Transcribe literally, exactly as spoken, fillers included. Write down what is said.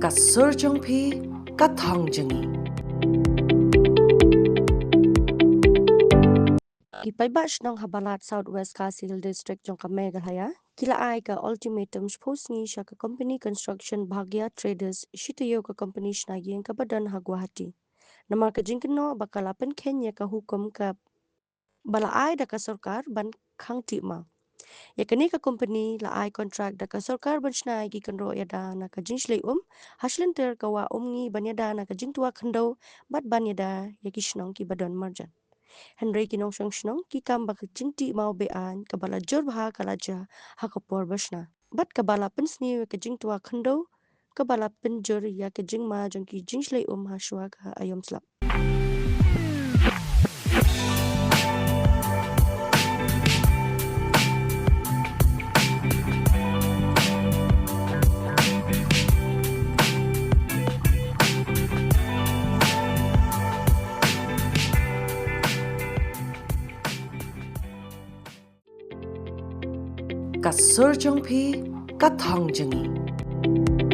Ka sur jong phi, ka thong jong ngi. Ki paidbah shnong ha Balat, South West Khasi Hills District jong ka Meghalaya, ki la ai ka ultimatum shiphew sngi sha ka company construction Bhagya Traders, shi taïew ka company shna ïing kaba don ha Guwahati. Namar ka jingkynnoh ba ka la pynkheiñ ïa ka hukum kaba la ai da ka sorkar ban khang tih maw. Ïa kane ka company la ai contract da ka sorkar ban shna ïa ki kynroh ïada na ka jingshlei um, ha shilynter ka Wah Umngi ban ïada na ka jingtwa khyndew, bad ban ïada ïa ki shnong kiba don marjan. Hynrei ki nongshong shnong ki kam ba ka jingtih maw be-aiñ kaba la jur bha ka la jia ha ka por ba shna, bad kaba la pynsniew ïa ka jingtwa khyndew kaba la pynjur ïa ka jingma jong ki jingshlei um ha shuwa ka aïom slap. Ka sur jong phi, ka thong jong ngi.